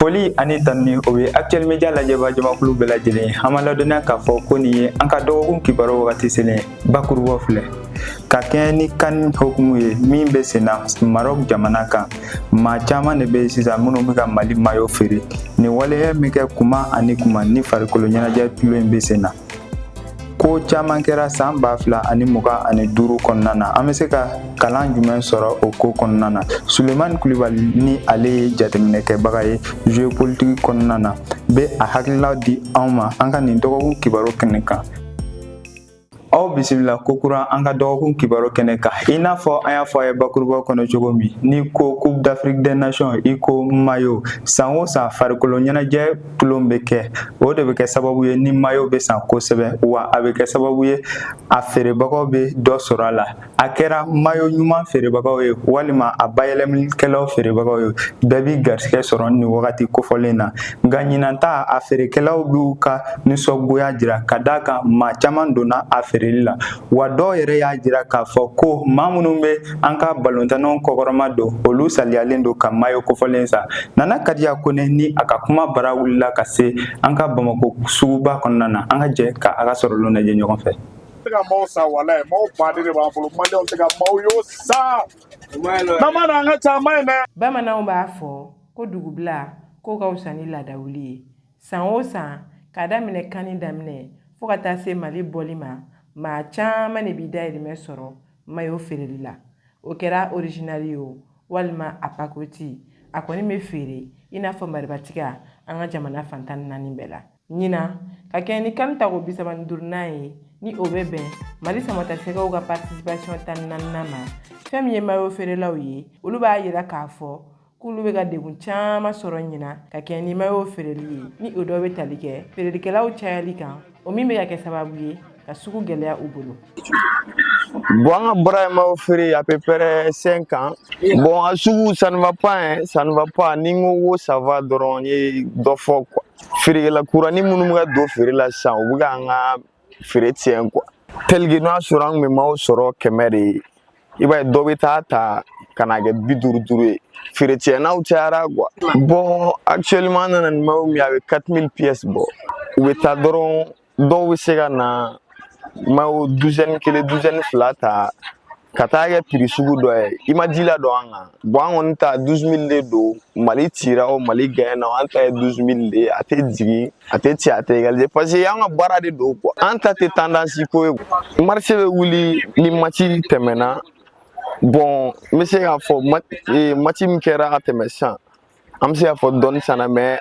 Foli ani tanuni, o bɛ Actuel Media lajɛba jamakulu bɛɛ lajɛlen. An b'a ladɔnniya k'a fɔ ko nin ye an ka dɔgɔkun kibaru wagati selen. Bakurubaw filɛ: ka kɛɲɛ ni CAN hukumu ye min bɛ senna Maroc jamana kan, maa caman de bɛ yen sisan minnu bɛ ka Mali maillot feere. Nin waleya min kɛ kuma ani kuma ni farikolo ɲɛnajɛ tulo in bɛ sen na, ko caman kɛra san 2025 kɔnɔna na. An bɛ se ka kalan jumɛn sɔrɔ o ko kɔnɔna na? Sulemani Kulibali, ni ale ye jateminɛkɛbaga ye géopolitique kɔnɔna na, bɛ a hakilinaw di anw ma an ka nin dɔgɔkun kibaru kɛnɛ kan. Aw bisimila kokura an ka dɔgɔkun kibaru kɛnɛ kan. I n'a fɔ an y'a fɔ a ye bakurubaw kɔnɔ cogo min, ni ko Coupe d'Afrique des Nations, i ko maillot. San o san, farikolo ɲɛnajɛ tulon bɛ kɛ, o de bɛ kɛ sababu ye ni maillot bɛ san kosɛbɛ, wa a bɛ kɛ sababu ye a feerebagaw bɛ dɔ sɔrɔ a la. A kɛra maillot ɲuman feerebagaw ye walima a bayɛlɛmalikɛlaw feerebagaw ye, bɛɛ b'i garisɛgɛ sɔrɔ nin wagati kofɔlen na. Nka ɲinan ta, a feerekɛlaw b'u ka nisɔngoya jira ka d'a kan maa caman donna a feereli la, wa dɔw yɛrɛ y'a jira k'a fɔ ko maa minnu bɛ an ka balontannaw kɔkɔrɔma don, olu saliyalen don ka maillot kofɔlen san. Nana Kadiya Kone ni a ka kuma bara wulila ka se an ka Bamako suguba kɔnɔna na. An ka jɛ ka a ka sɔrɔlenw lajɛ ɲɔgɔn fɛ. Tɛ ka maaw san, walayi, maaw baden de b'an bolo. Maliyɛnw tɛ ka maaw y'o san, n'an ma na an ka ca, a ma ɲi dɛ. Bamananw b'a fɔ ko dugubila ko ka fisa ni laadawuli ye. San o san, k'a daminɛ CAN daminɛ fo ka taa se Mali bɔli ma, maa caman de b'i dayirimɛ sɔrɔ maillot feereli la. O kɛra original ye o, walima a pacotille, a kɔni bɛ feere i n'a fɔ maribatiga an ka jamana fan 14 bɛɛ la. Ɲinan, ka kɛɲɛ ni CAN tako 35nan ye, ni o bɛ bɛn Mali samatasɛgɛw ka participation 14nan ma, fɛn min ye maillot feerelaw ye, olu b'a yira k'a fɔ k'olu bɛ ka degun caman sɔrɔ ɲinan ka kɛɲɛ ni maillot feereli ye, ni o dɔ bɛ tali kɛ feerelikɛlaw cayali kan, o min bɛ ka kɛ sababu ye ka sugu gɛlɛya u bolo. Bon, an ka baara ye maillot feere à peu près 5 ans. Bon, a sugu, ça ne va pas hein, ça ne va pas. Ni n ko ko ça va dɔrɔn, n ye dɔ fɔ quoi. Feerekɛla kurani minnu bɛ ka don feere la sisan, u bɛ k'an ka feere tiɲɛ quoi. Tel que n'o y'a sɔrɔ an tun bɛ maillot sɔrɔ 100 de ye, i b'a ye dɔ bɛ taa ta ka n'a kɛ 55 ye. Feere tiɲɛnaw cayara quoi. Bon, actuellement an nana ni maillot min ye, a bɛ 4000 pièces bɔ. U bɛ taa dɔrɔn, dɔw bɛ se ka na maillot douzaine kelen, douzaine fila ta ka taa kɛ prix sugu dɔ ye, i ma ji ladon an kan. Bon, an kɔni ta 12 000 de don. Mali cira o, Mali gagné na o, an ta ye 12 000 de ye. A tɛ jigin, a tɛ ci, a tɛ égaliser, parce que an ka baara de don quoi. An ta tɛ tendance ko ye. Marché bɛ wuli ni match tɛmɛna. Bon, n bɛ se k'a fɔ match min kɛra ka tɛmɛ sisan, an bɛ se k'a fɔ dɔɔni sanna, mais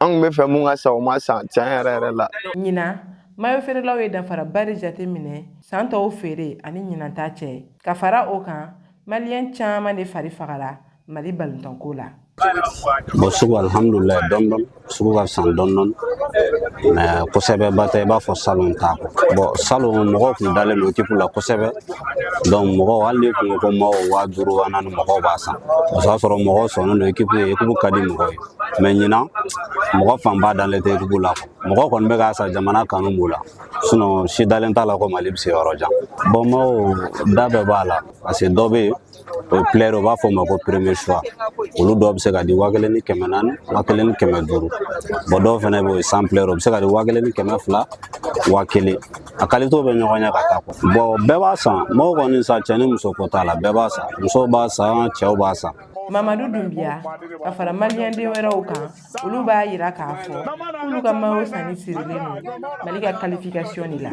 an tun bɛ fɛ mun ka san, o ma san tiɲɛ yɛrɛ yɛrɛ la. Ɲinan, maillot feerelaw ye danfaraba de jate minɛ san tɔw feere ani ɲinan ta cɛ. Ka fara o kan, maliyɛn caman de fari fagara Mali balontanko la. Bon, sugu, alhamdulilayi, dɔɔni dɔɔni, sugu ka fisa dɔɔni dɔɔni, mais kosɛbɛ ba tɛ i b'a fɔ salon ta kɔ. Bon, salon mɔgɔw kun dalen don équipe la kosɛbɛ, donc mɔgɔw, hali ni kun ko ko maillot 5000, 4000, mɔgɔw b'a san, o y'a sɔrɔ mɔgɔw sɔnnen don équipe ye, équipe ka di mɔgɔw ye. Mais ɲinan, mɔgɔ fanba dalen tɛ équipe la. Mɔgɔ kɔni bɛ k'a san, jamana kanu b'u la, sinon si dalen t'a la ko Mali bɛ se yɔrɔ jan. Bon, maillot da bɛɛ b'a la, parce que dɔ bɛ yen, o ye player, u b'a fɔ o ma ko premier choix, olu dɔw bɛ se ka di 1400, 1500. Bon, dɔw fana bɛ yen, o ye sans player, o bɛ se ka di 1200, 1000. A qualité bɛ ɲɔgɔn ɲɛ ka taa quoi. Bon, bɛɛ b'a san, mɔgɔw kɔni san, cɛ ni muso ko t'a la, bɛɛ b'a san, musow b'a san, cɛw b'a san. Mamadu Dunbiya ka fara maliyɛnden wɛrɛw kan, olu b'a yira k'a fɔ k'olu ka maillot sanni sirilen don Mali ka qualification de la.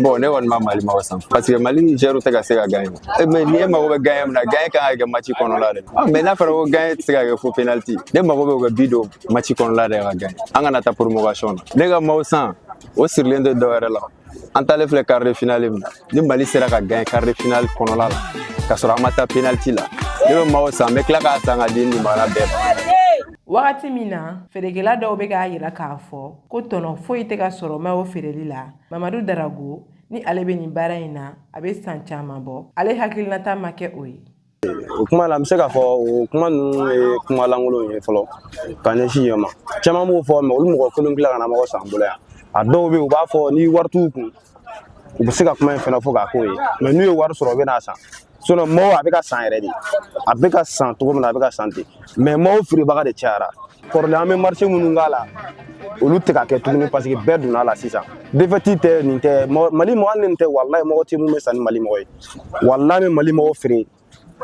Bon, ne kɔni ma Mali mago san, parce que Mali ni Niger tɛ ka se ka gagner. Mais ni e mago bɛ gagner min na, gagner kan ka kɛ match kɔnɔla de. Ah, mais n'a fɔra ko gagner tɛ se ka kɛ fo penalty, ne mago bɛ u ka but don match kɔnɔla de ka gagner, an kana taa prolongation na. Ne ka mago san, o sirilen tɛ dɔwɛrɛ la. An taalen filɛ quart de finale min na, ni Mali sera ka gagner quart de finale kɔnɔla la ka sɔrɔ an ma taa penalty la, ne bɛ mago san, n bɛ tila k'a san ka di n ɲumanna bɛɛ ma. Wagati min na feerekɛla dɔw bɛ k'a yira k'a fɔ ko tɔnɔ foyi tɛ ka sɔrɔ maillot feereli la, Mamadu Darago, ni ale bɛ nin baara in na, a bɛ san caman bɔ, ale hakilinata ma kɛ o ye. O kuma la, n bɛ se k'a fɔ o kuma ninnu ye kuma lankolon ye fɔlɔ ka ɲɛsin yen ma. Caman b'o fɔ, mais olu mɔgɔ kelen tila ka na mɔgɔ san an bolo yan. A dɔw bɛ yen, u b'a fɔ ni wari t'u kun, u bɛ se ka kuma in fana fɔ k'a k'o ye, mais n'u ye wari sɔrɔ, u bɛ n'a san. Sinon maillot, a bɛ ka san yɛrɛ de, a bɛ ka san cogo min na, a bɛ ka san ten, mais maillot feerebaga de cayara. Kɔrɔlen, an bɛ marché minnu k'a la, olu tɛ ka kɛ tuguni, parce que bɛɛ donna a la sisan. Défaite tɛ nin tɛ Mali mɔgɔ, hali ni nin tɛ, walayi, mɔgɔ tɛ mun bɛ san ni Mali mɔgɔ ye. Walayi, bɛ Mali mɔgɔ feere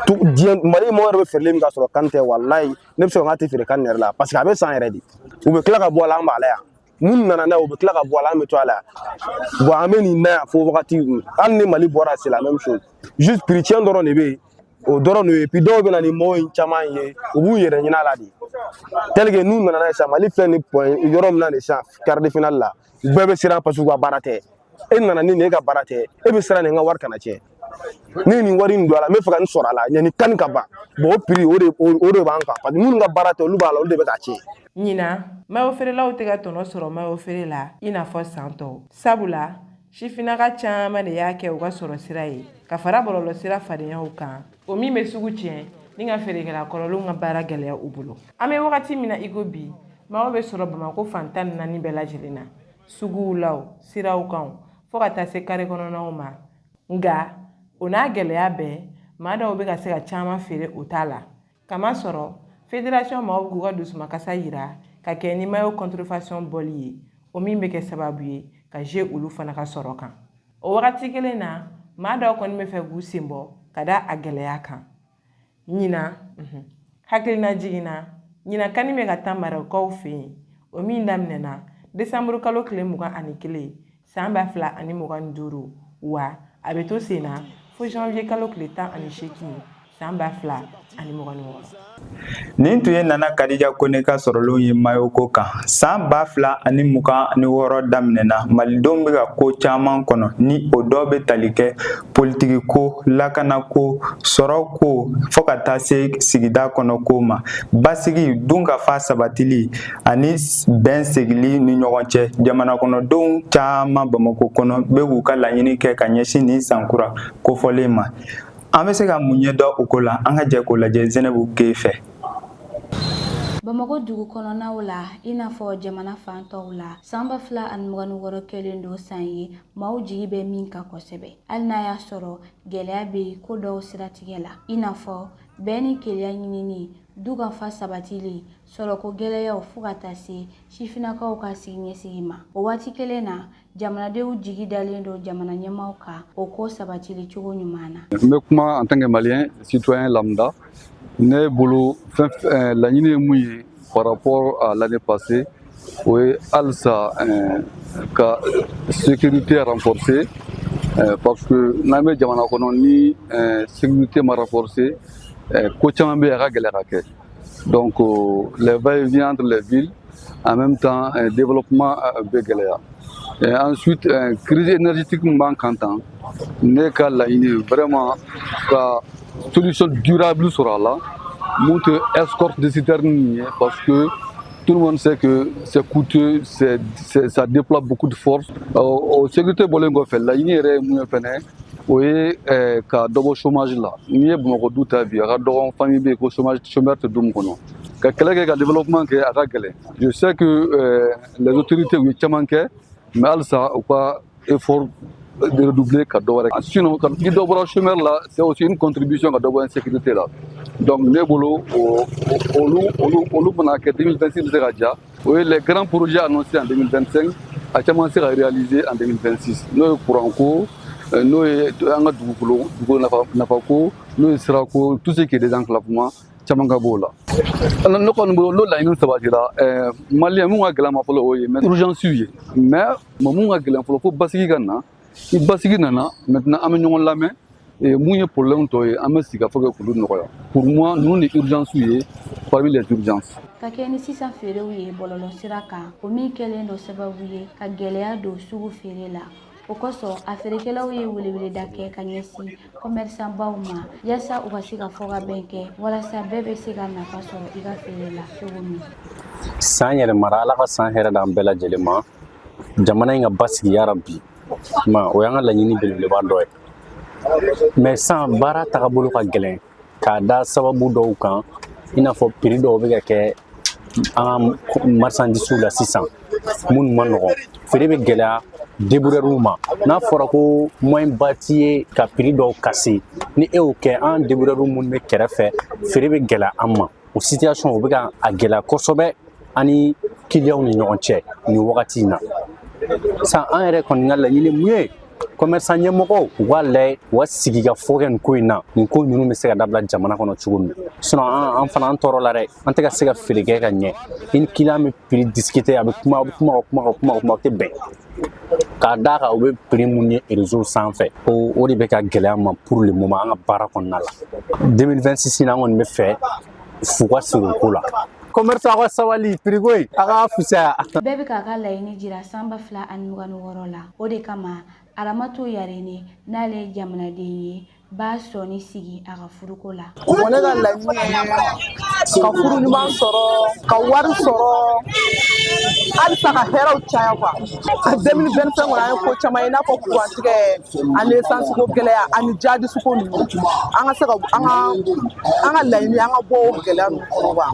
diɲɛ. Mali mɔgɔ yɛrɛ bɛ feereli min ka sɔrɔ CAN tɛ, walayi, ne bɛ se ka n k'a tɛ feere CAN yɛrɛ la, parce que a bɛ san yɛrɛ de. U bɛ tila ka bɔ a la, an b'a la yan. Minnu nana n'a ye, u bɛ tila ka bɔ a la, an bɛ to a la yan. Bon, an bɛ nin na yan fo wagati. Hali ni Mali bɔra, c'est la même chose, juste prix tiɲɛ dɔrɔn de bɛ yen, o dɔrɔn de ye. Puis dɔw bɛ na ni mɔgɔ in caman ye, u b'u yɛrɛ ɲini a la de, tel que n'u nana n'a ye sisan, Mali filɛ nin point yɔrɔ min na nin sisan, quart de finale la, u bɛɛ bɛ siran, parce que u ka baara tɛ. E nana ni nin, e ka baara tɛ, e bɛ siran nin ka wari kana tiɲɛ. Ne ye nin wari in don a la, n bɛ fɛ ka nin sɔrɔ a la yanni CAN ka ban. Bon, o prix, o de b'an kan, parce que minnu ka baara tɛ, olu b'a la, olu de bɛ k'a tiɲɛ. Ɲinan, maillot feerelaw tɛ ka tɔnɔ sɔrɔ maillot feere la i n'a fɔ san tɔw, sabula sifinnaka caman de y'a kɛ u ka sɔrɔ sira ye, ka fara bɔlɔlɔsira fadenyaw kan, o min bɛ sugu tiɲɛ ni ka feerekɛla kɔrɔlenw ka baara gɛlɛya u bolo. An bɛ wagati min na i ko bi, maillot bɛ sɔrɔ Bamako fan 14 bɛɛ lajɛlen na, suguw la o, siraw kan o, fo ka taa se kare kɔnɔnaw ma. Nka o n'a gɛlɛya bɛɛ, maa dɔw bɛ ka se ka caman feere o t'a la, kamasɔrɔ fédération maaw bɛ k'u ka dusumakasa yira ka kɛ ni maillot contrefaçon bɔli ye, o min bɛ kɛ sababu ye ka jouer olu fana ka sɔrɔ kan. O wagati kelen na, maa dɔw kɔni bɛ fɛ k'u sen bɔ ka da a gɛlɛya kan. Ɲinan, hakilina jiginna, ɲinan CAN bɛ ka taa Marɔkukaw fɛ yen, o min daminɛna desanburu kalo tile 21 san 2025, wa a bɛ to sen na fo janvier kalo tile 18 san 2026. Nin tun ye Nana Kadija Kone ka sɔrɔlenw ye maillot ko kan. San 2026 daminɛna, malidenw bɛ ka ko caman kɔnɔ, ni o dɔ bɛ tali kɛ politiki ko, lakanako, sɔrɔ ko, fɔɔ ka taa se sigida kɔnɔ ko ma. Basigi, dunkafa sabatili ani bɛn segili ni ɲɔgɔn cɛ jamana kɔnɔdenw caman Bamako kɔnɔ bɛ k'u ka laɲini kɛ ka ɲɛsin nin sankura kofɔlen ma. An bɛ se ka mun ɲɛdɔn o ko la? An ka jɛ k'o lajɛ Zenɛbu Geye fɛ. Bamakɔ dugu kɔnɔnaw la, i n'a fɔ jamana fan tɔw la, san 2026 kɛlen don san ye maaw jigi bɛ min kan kosɛbɛ, hali n'a y'a sɔrɔ gɛlɛya bɛ yen ko dɔw siratigɛ la, i n'a fɔ bɛn ni kelenya ɲinini, dunkafa sabatili, sɔrɔko gɛlɛyaw, fo ka taa se sifinnakaw ka siniɲɛsigi ma. O waati kelen na, jamanadenw jigi dalen don jamana ɲɛmaaw kan o ko sabatili cogo ɲuman na. N bɛ kuma en tant que Malien, citoyen lambda. Ne bolo, fɛn laɲini ye mun ye par rapport à l'année passée, o ye halisa ka sécurité renforcer, parce que n'an bɛ jamana kɔnɔ ni sécurité ma renforcer, ko caman bɛ yen, a ka gɛlɛn ka kɛ. Donc les va-et-vient entre les villes, en même temps développement bɛ gɛlɛya. Et ensuite, crise énergétique min b'an kan tan, ne ka laɲini ye vraiment ka solution durable sɔrɔ a la, mun tɛ escorte de citerne ye, parce que tout le monde sait que c'est coûteux, ça déploie beaucoup de force. O sécurité bɔlen kɔfɛ, laɲini yɛrɛ ye mun ye fɛnɛ, o ye ka dɔ bɔ chômage la. N'i ye Bamakɔ du ta bi, a ka dɔgɔn famille bɛ yen ko chômage, chômeur tɛ du min kɔnɔ. Ka kɛlɛ kɛ ka développement kɛ, a ka gɛlɛn. Je sais que les autorités, u ye caman kɛ, mais halisa u ka effort de redoubler ka dɔ wɛrɛ. Sinon, ni dɔ bɔra chômeur la, c'est aussi une contribution ka dɔ bɔ insécurité la. Donc ne bolo, olu mana kɛ, 2026 bɛ se ka diya. O ye les grands projets annoncés en 2025, a caman se ka réaliser en 2026, n'o ye courant ko, n'o ye an ka dugukolo nafa ko, n'o ye sira ko, tout ce qui est désenclavement, caman ka b'o la. Ne kɔni bolo, n'o laɲini sabatira, Malien mun ka gɛlɛn ma fɔlɔ, o ye mais urgence ye, mais mun ka gɛlɛn fɔlɔ, fo basigi ka na. Ni basigi nana, maintenant an bɛ ɲɔgɔn lamɛn, mun ye problème tɔ ye, an bɛ sigi ka fɔ kɛ k'olu nɔgɔya. Pour moi, ninnu ni urgence ye parmi les urgences. Ka kɛ ni sisan feerew ye bɔlɔlɔsira kan, o min kɛlen don sababu ye ka gɛlɛya don sugu feere la, o kosɔn a feerekɛlaw ye weleweleda kɛ ka ɲɛsin commerçantbaw ma, yaasa u ka se ka fɔ ka bɛn kɛ, walasa bɛɛ bɛ se ka nafa sɔrɔ i ka feere la cogo min. San yɛlɛmara, Ala ka san hɛrɛ d'an bɛɛ lajɛlen ma, jamana in ka basigi bi ma, o y'an ka laɲini belebeleba dɔ ye. Mais san baara tagabolo ka gɛlɛn k'a da sababu dɔw kan, i n'a fɔ prix dɔw bɛ ka kɛ an ka marchandise la sisan minnu ma nɔgɔn, feere bɛ gɛlɛya. débrouillardw ma. N'a fɔra ko moyen ba t'i ye ka prix dɔw casser, ni e y'o kɛ, an débrouillardw minnu bɛ kɛrɛfɛ, feere bɛ gɛlɛya an ma. O situation, o bɛ ka a gɛlɛya kosɛbɛ an ni clients ni ɲɔgɔn cɛ nin wagati in na. San an yɛrɛ kɔni ka laɲini mun ye? Commerçant ɲɛmɔgɔw, u k'a lajɛ, u ka sigi ka fɔ kɛ nin ko in na, nin ko ninnu bɛ se ka dabila jamana kɔnɔ cogo min. Sinon an fana, an tɔɔrɔ la dɛ. An tɛ ka se ka feere kɛ ka ɲɛ. I ni client bɛ prix discuter, a bɛ kuma, a bɛ kuma ka kuma ka kuma ka kuma, o tɛ bɛn. K'a d'a kan, u bɛ prix mun ye réseau sanfɛ, o de bɛ ka gɛlɛya ma pour le moment an ka baara kɔnɔna la. 2026 in na, an kɔni bɛ fɛ fu ka siri o ko la. Commerçant, aw ka sabali, prix ko in, a k'a fisaya. Bɛɛ bɛ k'a ka laɲini jira san 2026 la. O de kama, Aramatu Yarene, n'ale ye jamanaden ye, b'a sɔnni sigi a ka furuko la. Bon, ne ka laɲini ye ka furu ɲuman sɔrɔ, ka wari sɔrɔ, halisa ka hɛrɛw caya quoi. 2025 kɔnɔ, an ye ko caman ye, i n'a fɔ kurantigɛ ani essence ko gɛlɛya ani jihadiste ko ninnu. An ka se ka an ka laɲini, an ka bɔ o gɛlɛya ninnu kɔnɔ quoi.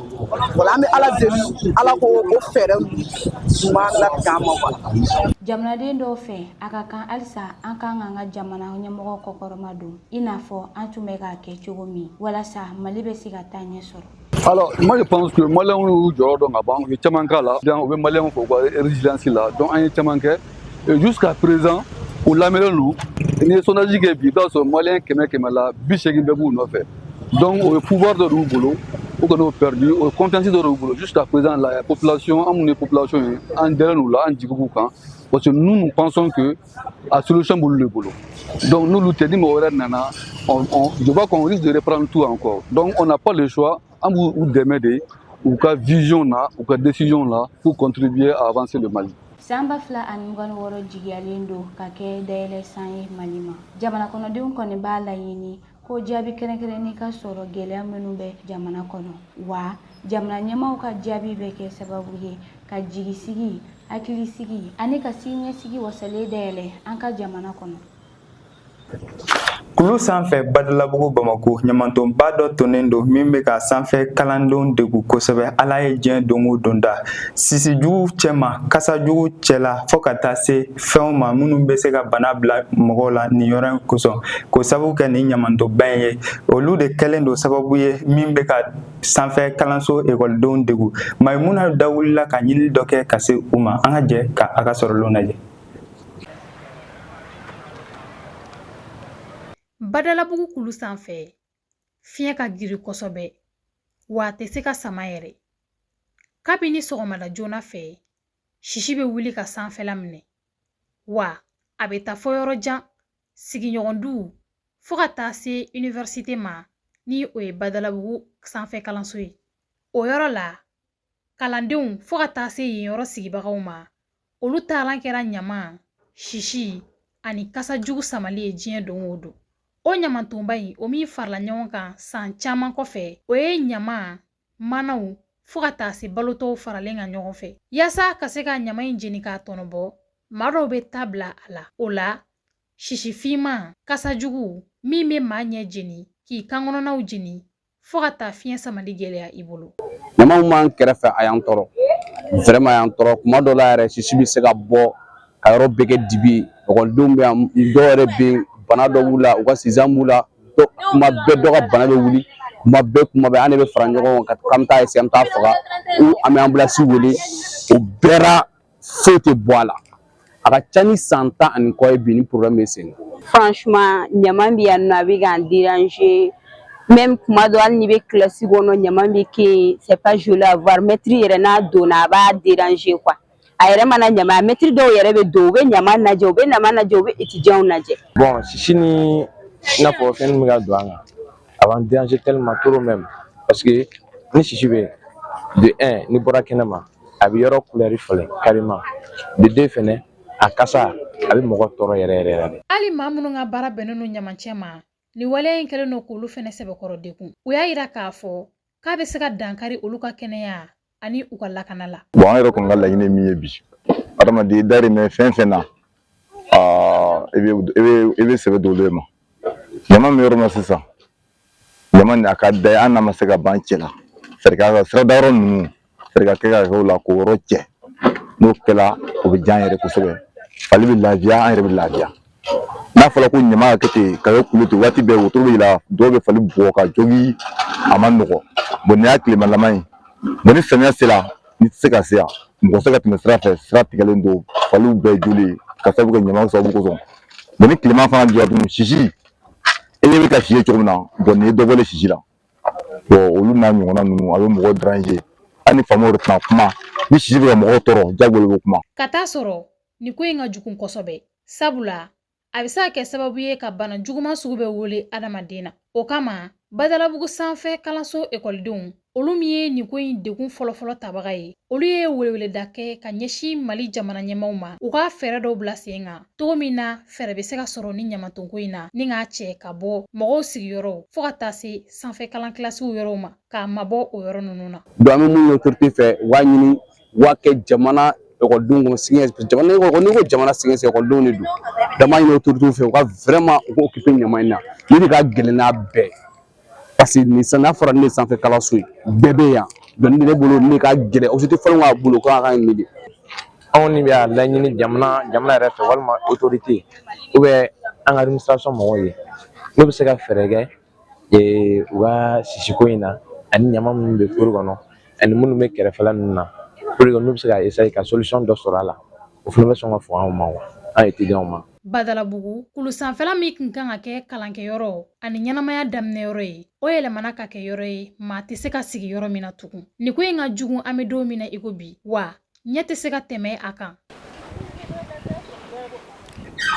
Wala an bɛ Ala deli, Ala k'o o fɛɛrɛ ninnu ɲuman latigɛ an ma quoi. Jamanaden dɔw fɛ, a ka kan halisa an kan k'an ka jamana ɲɛmɔgɔ kɔkɔrɔma don, i n'a fɔ an tun bɛ k'a kɛ cogo min, walasa Mali bɛ se ka taa ɲɛ sɔrɔ. Alors, moi je pense que Maliens y'u jɔyɔrɔ dɔn ka ban, u ye caman k'a la. Donc, u bɛ Maliens fo u ka résilience la. Donc, an ye caman kɛ. Et jusqu'à présent, u lamɛnnen don. N'i ye sondage kɛ bi, i b'a sɔrɔ Malien 100 100 la, 80 bɛɛ b'u nɔfɛ. Donc, o ye pouvoir dɔ de y'u bolo, u kan'o perdu, o ye confiance dɔ de y'u bolo. Jusqu'à présent, la population, an minnu ye population ye, an dɛrɛ n'u la, an jigi b'u kan. Parce que nous, nous pensons que la solution b'olu de bolo. Donc, n'olu tɛ, ni mɔgɔ wɛrɛ nana, je vois qu'on risque de reprendre tout encore. Donc, on n'a pas le choix. An b'u dɛmɛ de u ka vision na, u ka décision la, pour contribuer à avancer le Mali. San 2026 jigiyalen don ka kɛ dayɛlɛ san ye Mali ma. Jamana kɔnɔdenw kɔni b'a laɲini ko jaabi kɛrɛnkɛrɛnnen ka sɔrɔ gɛlɛya minnu bɛ jamana kɔnɔ, wa jamana ɲɛmaw ka jaabi bɛ kɛ sababu ye ka jigisigi, hakilisigi ani ka siniɲɛsigi wasalen dayɛlɛ an ka jamana kɔnɔ. Kulu sanfɛ Badalabugu, Bamako, ɲamantonba dɔ tonnen don min bɛ ka sanfɛ kalandenw degun kosɛbɛ. Ala ye diɲɛ don o don da, sisijugu cɛma, kasajugu cɛla, fɔɔ ka taa se fɛnw ma minnu bɛ se ka bana bila mɔgɔw la nin yɔrɔ in kosɔn, k'o sababu kɛ nin ɲamantonba in ye. Olu de kɛlen don sababu ye min bɛ ka sanfɛ kalanso ekɔlidenw degun. Mayimuna dawulila ka ɲinili dɔ kɛ ka se u ma. An ka jɛ ka a ka sɔrɔlenw lajɛ. Badalabugu kulu sanfɛ, fiɲɛ ka girin kosɛbɛ, wa a tɛ se ka sama yɛrɛ. Kabini sɔgɔmada joona fɛ, sisi bɛ wuli ka sanfɛla minɛ, wa a bɛ taa fɔ yɔrɔ jan, sigiɲɔgɔn duw, fo ka taa se université ma, ni o ye Badalabugu sanfɛ kalanso ye. O yɔrɔ la, kalandenw fo ka taa se yen yɔrɔ sigibagaw ma, olu taalan kɛra ɲama, sisi ani kasa jugu samali ye diɲɛ don o don. O ɲamantonba in, o min farala ɲɔgɔn kan san caman kɔfɛ, o ye ɲama, manaw, fo ka taa se balotɔw faralen kan ɲɔgɔn fɛ. Yaasa ka se ka ɲama in jeni k'a tɔnɔbɔ, maa dɔw bɛ ta bila a la. O la, sisi finman, kasa jugu min bɛ maa ɲɛ jeni, k'i kankɔnɔnaw jeni, fo ka taa fiɲɛ samali gɛlɛya i bolo. Ɲamaw b'an kɛrɛfɛ, a y'an tɔɔrɔ vraiment, a y'an tɔɔrɔ. Kuma dɔ la yɛrɛ, sisi bɛ se ka bɔ ka yɔrɔ bɛɛ kɛ dibi ye. Ekɔlidenw bɛ yan, dɔw yɛrɛ bɛ yen, bana dɔ b'u la, u ka sizan b'u la. Kuma bɛɛ dɔ ka bana bɛ wuli, kuma bɛɛ, kuma bɛɛ, an de bɛ fara ɲɔgɔn kan k'an bɛ taa essayer, an bɛ taa faga ou an bɛ ambulance wele. O bɛɛ la, foyi tɛ bɔ a la. A ka ca ni san 10 ani kɔ ye bi, ni problème bɛ sen na. Franchement, ɲama bɛ yan nɔ, a bɛ k'an déranger. Même kuma dɔ, hali n'i bɛ classe kɔnɔ, ɲama bɛ kɛ yen, c'est pas joli à voir. Maître yɛrɛ n'a donna, a b'a déranger quoi. A yɛrɛ mana ɲama, maître dɔw yɛrɛ bɛ don, u bɛ ɲama lajɛ, u bɛ ɲama lajɛ, u bɛ étudiants lajɛ. Bon, sisi ni i n'a fɔ fɛn min bɛ ka don an kan, a b'an déranger tellement, trop même, parce que ni sisi bɛ yen, de un, n'i bɔra kɛnɛma, a bɛ yɔrɔ couleur falen carrément. De deux fɛnɛ, a kasa, a bɛ mɔgɔ tɔɔrɔ yɛrɛ yɛrɛ yɛrɛ de. Hali maa minnu ka baara bɛnnen don ɲamancɛ ma, nin waleya in kɛlen don k'olu fɛnɛ sɛbɛkɔrɔ degun. U y'a yira k'a fɔ k'a bɛ se ka dankari olu ka kɛnɛya ani u ka lakana la. Bon, an yɛrɛ kɔni ka laɲini ye min ye bi, adamaden i dahirimɛ fɛn fɛn na, i bɛ sɛbɛ don olu ma. Ɲama min yɔrɔ min na sisan, ɲama nin a ka da ye, hali n'a ma se ka ban cɛ la, fɛɛrɛ ka sirada yɔrɔ ninnu, fɛɛrɛ ka kɛ ka kɛ o la k'o yɔrɔ cɛ. N'o kɛla, o bɛ diya an yɛrɛ kosɛbɛ. Fali bɛ lafiya, an yɛrɛ bɛ lafiya. N'a fɔra ko ɲama ka kɛ ten ka kɛ kulu ten, waati bɛɛ wotoro bɛ yɛlɛ, dɔw bɛ fali bugɔ ka jogi, a ma nɔgɔ. Bon, nin y'a tilemalama ye. Bon, ni samiya sera, n'i tɛ se ka se yan, mɔgɔ tɛ se ka tɛmɛ sira fɛ, sira tigɛlen don, faliw bɛɛ joli ka sababu kɛ ɲama sababu kosɔn. Bon, ni tilema fana jɔra tuguni, sisi, e ɲɛ bɛ ka si ye cogo min na. Bon, nin ye dɔ bɔlen sisi la. Bon, olu n'a ɲɔgɔnna ninnu, a bɛ mɔgɔw déranger. Hali ni faamaw yɛrɛ tɛna kuma, ni sisi bɛ ka mɔgɔw tɔɔrɔ, jagoya bɛ kuma. Ka taa sɔrɔ nin ko in ka jugu kosɛbɛ, sabula a bɛ se ka kɛ sababu ye ka bana juguman sugu bɛɛ wele adamaden na. O kama, Badalabugu sanfɛ kalanso ekɔlidenw, olu min ye nin ko in degun fɔlɔfɔlɔ tabaga ye, olu ye weleweleda kɛ ka ɲɛsin Mali jamana ɲɛmaaw ma, u ka fɛɛrɛ dɔw bila sen kan, cogo min na fɛɛrɛ bɛ se ka sɔrɔ ni ɲamatonko in na, ni k'a cɛ ka bɔ mɔgɔw sigiyɔrɔw fo ka taa se sanfɛ kalan kilasiw yɔrɔw ma, k'a mabɔ o yɔrɔ ninnu na. Donc an bɛ mun ye autorité fɛ, u b'a ɲini u b'a kɛ jamana ekɔlidenw kɔnɔ sigi jamana, n'i ko jamana sigi, ekɔlidenw de don. Donc an b'a ɲini autorité fɛ, u ka vraiment u k'o occuper ɲama in na. Nin de ka gɛlɛn n'a bɛɛ, parce que nin san n'a fɔra ne ye sanfɛ kalanso ye, bɛɛ bɛ yan. Donc ne bolo, nin de ka gɛlɛn autorité fɔlɔ ka bolo k'a ka nin de. Anw ni bɛ a laɲini jamana yɛrɛ fɛ, walima autorité ou bien an ka administration mɔgɔw ye, n'u bɛ se ka fɛɛrɛ kɛ u ka sisiko in na, ani ɲama minnu bɛ cour kɔnɔ, ani minnu bɛ kɛrɛfɛla ninnu na, pour que n'u bɛ se ka essayer ka solution dɔ sɔrɔ a la, o fana bɛ sɔn ka fɔ anw ma wa an étudiants ma. Badalabugu kulu sanfɛla min tun kan ka kɛ kalankɛyɔrɔ ani ɲɛnamaya daminɛyɔrɔ ye, o yɛlɛmana ka kɛ yɔrɔ ye maa tɛ se ka sigi yɔrɔ min na tugun. Nin ko in ka jugu, an bɛ don min na i ko bi, wa ɲɛ tɛ se ka tɛmɛ a kan.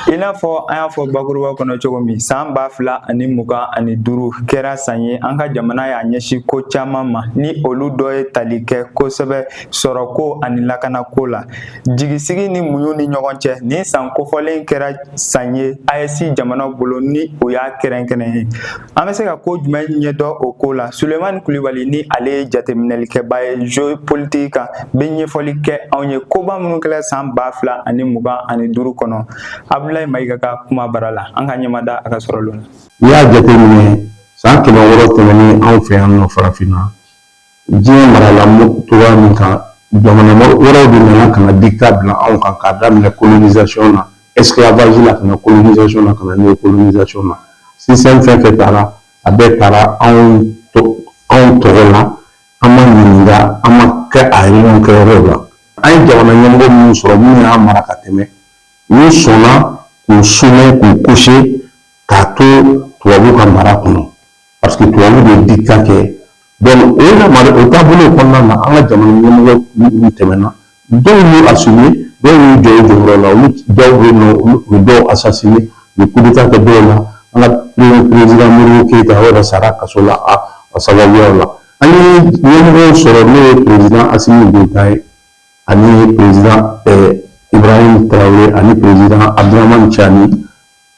I n'a fɔ an y'a fɔ bakuruba kɔnɔ cogo min, san 2025 kɛra san ye an ka jamana y'a ɲɛsin ko caman ma, ni olu dɔ ye tali kɛ kosɛbɛ sɔrɔko ani lakanako la, jigisigi ni muɲu ni ɲɔgɔn cɛ. Nin san kofɔlen kɛra san ye AES jamanaw bolo, ni o y'a kɛrɛnkɛrɛn ye. An bɛ se ka ko jumɛn ɲɛdɔn o ko la? Sulemani Kulibali, ni ale ye jateminɛlikɛba ye géopolitique kan, bɛ ɲɛfɔli kɛ anw ye koba minnu kɛra san 2025 kɔnɔ. Abulayi Mayiga ka kuma bara la, an ka ɲɛmada a ka sɔrɔ lon. N'i y'a jateminɛ, san 600 tɛmɛnen, anw fɛ yan nɔ farafinna, diɲɛ marala cogoya min kan, jamana wɛrɛw de nana ka na diktat bila anw kan, k'a daminɛ colonisation na, esclavage la, ka na colonisation na, ka na néocolonisation na. Système fɛn fɛn taara, a bɛɛ taara anw tɔgɔ la. An ma ɲininka, an ma kɛ a réunion kɛyɔrɔw la. An ye jamana ɲɛmɔgɔ minnu sɔrɔ, minnu y'an mara ka tɛmɛ, u sɔnna k'u soumet, k'u coucher, k'a to tubabuw ka mara kɔnɔ, parce que tubabu de ye diktat kɛ. Donc o yamari o taabolo kɔnɔna na, an ka jamana ɲɛmɔgɔ minnu tɛmɛna, dɔw y'u assumer, dɔw y'u jɔ u jɔyɔrɔ la. Olu dɔw bɛ yen nɔ, u ye dɔw assassiner, u ye coup d'état kɛ dɔw la. An ka premier président Modibo Keyita, o yɛrɛ sara kaso la a sababuyaw la. An ye ɲɛmɔgɔw sɔrɔ, n'o ye président Assimi Goïta ye, ani président Ibrahim Traoré, ani président Abdourahamane Tiani.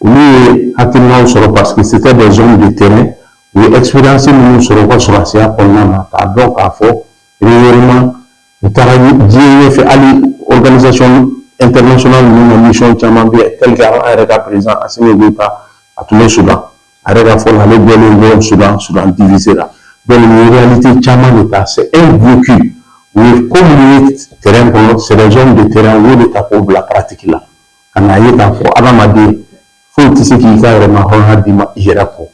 Olu ye hakilinaw sɔrɔ parce que c'était des hommes de terrain. U ye expérience minnu sɔrɔ u ka sɔrɔdasiya kɔnɔna na, k'a dɔn k'a fɔ réellement u taara diɲɛ ɲɛfɛ. Hali organisation internationale ninnu na, mission caman bɛ yen, tel que an yɛrɛ ka président Assimi Goïta, a tun bɛ Soudan. A yɛrɛ ka fɔ la, ale bɔlen dɔrɔn Soudan, Soudan divisé la. Donc nin ye réalité caman de ta, c'est un vécu. U ye ko minnu ye terrain kɔnɔ, c'est des hommes de terrain, u y'o de ta k'o bila pratique la, ka n'a ye k'a fɔ adamaden foyi tɛ se k'i ka yɛrɛma hɔrɔnya d'i ma i yɛrɛ kɔ.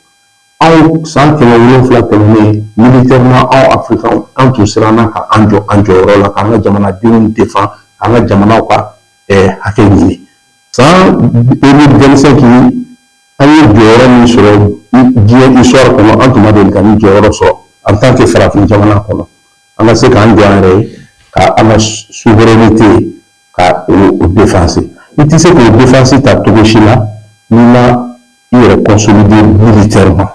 Anw san 700 tɛmɛnen, militairement, anw Africains, an tun siranna ka an jɔ an jɔyɔrɔ la, k'an ka jamanadenw défend, k'an ka jamanaw ka hakɛ ɲini. San 2025, an ye jɔyɔrɔ min sɔrɔ diɲɛ histoire kɔnɔ, an tun ma deli ka nin jɔyɔrɔ sɔrɔ en tant que farafin jamana kɔnɔ, an ka se k'an jɔ an yɛrɛ ye, ka an ka souveraineté ka o défense. I tɛ se k'o défense ta cogo si la n'i ma i yɛrɛ consolider militairement.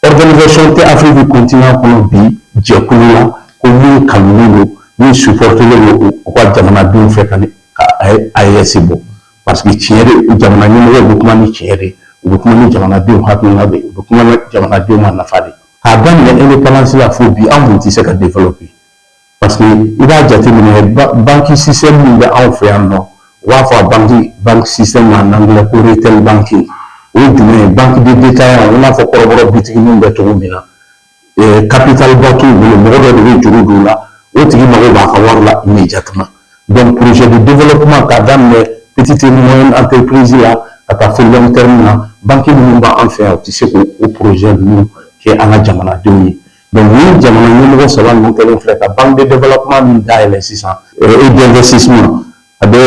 Organisation tɛ Afrique continent kɔnɔ bi, jɛkulu la ko min kanunen don, min supportelen don u ka jamanadenw fɛ ka AES bɔ, parce que tiɲɛ de, jamana ɲɛmɔgɔw bɛ kuma ni tiɲɛ de ye, u bɛ kuma ni jamanadenw hakilina de ye, u bɛ kuma ni jamanadenw ka nafa de ye. K'a daminɛ indépendance la fo bi, an kun tɛ se ka développer, parce que i b'a jateminɛ, banque système min bɛ anw fɛ yan nɔ, u b'a fɔ a banque système en anglais ko retail banking. O ye jumɛn ye? Banque de détaillant, i n'a fɔ kɔrɔbɔrɔ bitigi ninnu bɛ cogo min na. Capital ba t'u bolo, mɔgɔ dɔ de bɛ juru don u la, o tigi mago b'a ka wari la immédiatement. Donc projet de développement, k'a daminɛ petite Petite et moyenne entreprise la ka taa fo long terme na, banque minnu b'an fɛ yan, u tɛ se k'o projet ninnu kɛ an ka jamanadenw ye. Donc ni jamana ɲɛmɔgɔ saba ninnu kɛlen filɛ ka banque de développement min dayɛlɛ sisan et d'investissement, a bɛ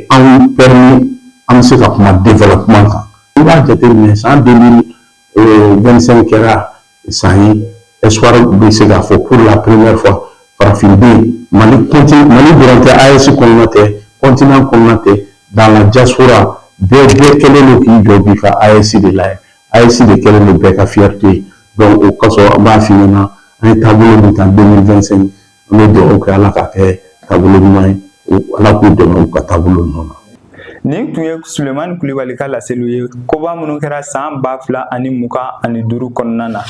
anw permis an bɛ se ka kuma développement kan. I b'a jateminɛ, san 2025 kɛra san ye, espoir bɛ se k'a fɔ pour la première fois farafinden, Mali continent, Mali dɔrɔn tɛ, AES kɔnɔna tɛ, continent kɔnɔna tɛ, dans la diaspora, bɛɛ bɛɛ kɛlen don k'i jɔ bi ka AES de lajɛ. AES de kɛlen don bɛɛ ka fierté ye. Donc o kosɔn an b'a f'i ɲɛna, an ye taabolo min ta 2025, an bɛ dugawu kɛ Ala k'a kɛ taabolo ɲuman ye, Ala k'u dɛmɛ u ka taabolo ninnu na. Nin tun ye Sulemani Kulibali ka laseliw ye, koba minnu kɛra san 2025 kɔnɔna na.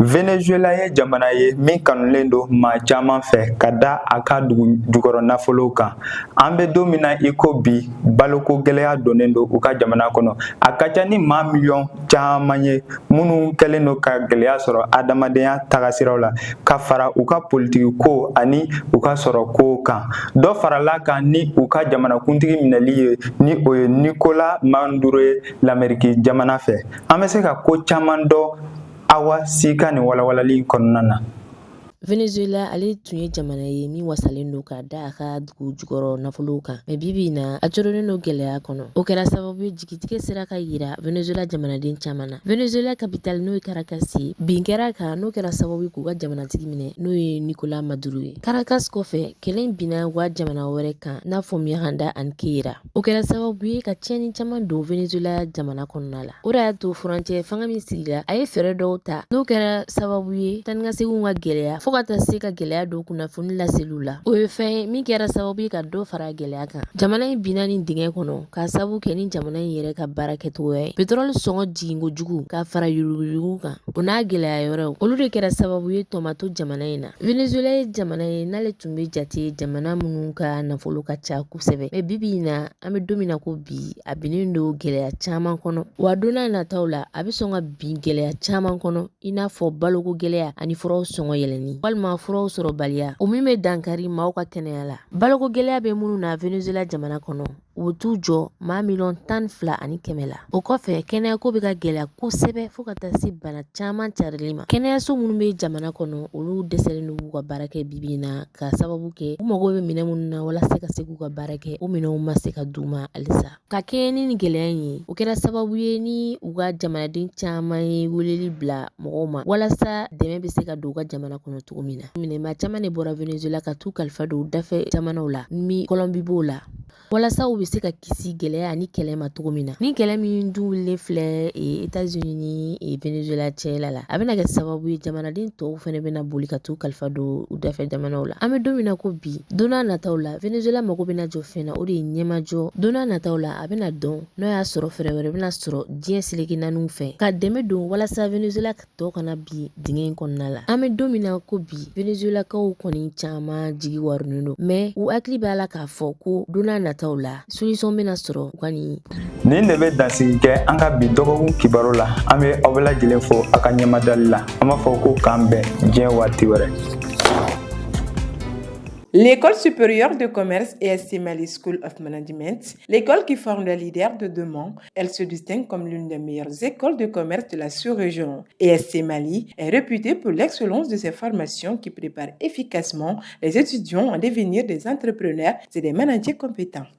Venezuela ye jamana ye min kanulen don maa caman fɛ ka da a ka dugu jukɔrɔ nafolow kan. An bɛ don min na i ko bi, baloko gɛlɛya donnen don u ka jamana kɔnɔ. A ka ca ni maa miliyɔn caman ye minnu kɛlen don ka gɛlɛya sɔrɔ adamadenya tagasiraw la, ka fara u ka politiki ko ani u ka sɔrɔ ko kan. Dɔ farala kan ni u ka jamanakuntigi minɛli ye, ni o ye Nicolas Maduro ye Lameriki jamana fɛ. An bɛ se ka ko caman dɔn Awa si ka nin walawalali in kɔnɔna na. Venezuela, ale tun ye jamana ye min wasalen don ka da a ka dugu jukɔrɔ nafolow kan, mais bi bi in na, a coronnen don gɛlɛya kɔnɔ. O kɛra sababu ye jigitigɛ sera ka yira Venezuela jamanaden caman na. Venezuela capitale, n'o ye Caracas ye, bin kɛra kan, n'o kɛra sababu ye k'u ka jamanatigi minɛ, n'o ye Nicolas Maduro ye. Caracas kɔfɛ, kɛlɛ in binna u ka jamana wɛrɛ kan n'a fɔ Miranda ani Ceará. O kɛra sababu ye ka tiɲɛni caman don Venezuela jamana kɔnɔna la. O de y'a to furancɛ fanga min sigira, a ye fɛɛrɛ dɔw ta, n'o kɛra sababu ye taa ni ka seginw ka gɛlɛya, fo ka taa se ka gɛlɛya don kunnafoni laseliw la. O ye fɛn ye min kɛra sababu ye ka dɔ fara gɛlɛya kan. Jamana in binna nin dingɛ kɔnɔ k'a sababu kɛ ni jamana in yɛrɛ ka baara kɛcogoya ye. Pétrole sɔngɔ jiginko jugu ka fara yuruguyurugu kan, o n'a gɛlɛya wɛrɛw, olu de kɛra sababu ye tɔ ma to jamana in na. Venezuela ye jamana ye n'ale tun bɛ jate jamana minnu ka nafolo ka ca kosɛbɛ, mais bi bi in na, an bɛ don min na ko bi, a binnen don gɛlɛya caman kɔnɔ, wa don n'a nataw la, a bɛ sɔn ka bin gɛlɛya caman kɔnɔ, i n'a fɔ baloko gɛlɛya ani furaw sɔngɔ yɛlɛnni walima furaw sɔrɔbaliya, o min bɛ dankari maaw ka kɛnɛya la. Baloko gɛlɛya bɛ minnu na Venezuela jamana kɔnɔ, u bɛ t'u jɔ maa 12 miliyɔn la. O kɔfɛ, kɛnɛyako bɛ ka gɛlɛya kosɛbɛ, fo ka taa se bana caman carili ma. Kɛnɛyaso minnu bɛ jamana kɔnɔ, olu dɛsɛlen don k'u ka baara kɛ bibi in na, ka sababu kɛ u mago bɛ minɛn minnu na walasa ka se k'u ka baara kɛ, o minɛnw ma se ka d'u ma halisa. Ka kɛɲɛ ni nin gɛlɛya in ye, o kɛra sababu ye ni u ka jamanaden caman ye weleli bila mɔgɔw ma walasa dɛmɛ bɛ se ka don u ka jamana kɔnɔ cogo min na. Minɛnba caman de bɔra Venezuela ka t'u kalifa don dafɛ jamanaw la, ni Colombie b'o la, walasa u bɛ se ka kisi gɛlɛya ani kɛlɛ ma cogo min na. Ni kɛlɛ min dun wulilen filɛ États-Unis ni Venezuela cɛla la, a bɛna kɛ sababu ye jamanaden tɔw fɛnɛ bɛna boli ka t'u kalifa don u dafɛ jamanaw la. An bɛ don min na ko bi, don n'a nataw la, Venezuela mago bɛna jɔ fɛn na, o de ye ɲɛmajɔ. Don n'a nataw la, a bɛna dɔn n'o y'a sɔrɔ fɛɛrɛ wɛrɛ bɛna sɔrɔ diɲɛ seleke naaniw fɛ ka dɛmɛ don walasa Venezuela tɔ kana bin dingɛ in kɔnɔna la. An bɛ don min na ko bi, Venezuelakaw kɔni caman jigi warinen don, mais u hakili b'a la k'a fɔ ko don n'a nataw la, solution bɛna sɔrɔ u ka nin. Nin de bɛ dansigi kɛ an ka bi dɔgɔkun kibaru la. An bɛ aw bɛɛ lajɛlen fo aw ka ɲɛmadali la. An b'a fɔ ko k'an bɛn diɲɛ waati wɛrɛ. L'École supérieure de commerce ESC Mali School of Management, l'école qui forme les leaders de demain, elle se distingue comme l'une des meilleures écoles de commerce de la sous-région. ESC Mali est réputée pour l'excellence de ses formations qui préparent efficacement les étudiants à devenir des entrepreneurs et des managers compétents.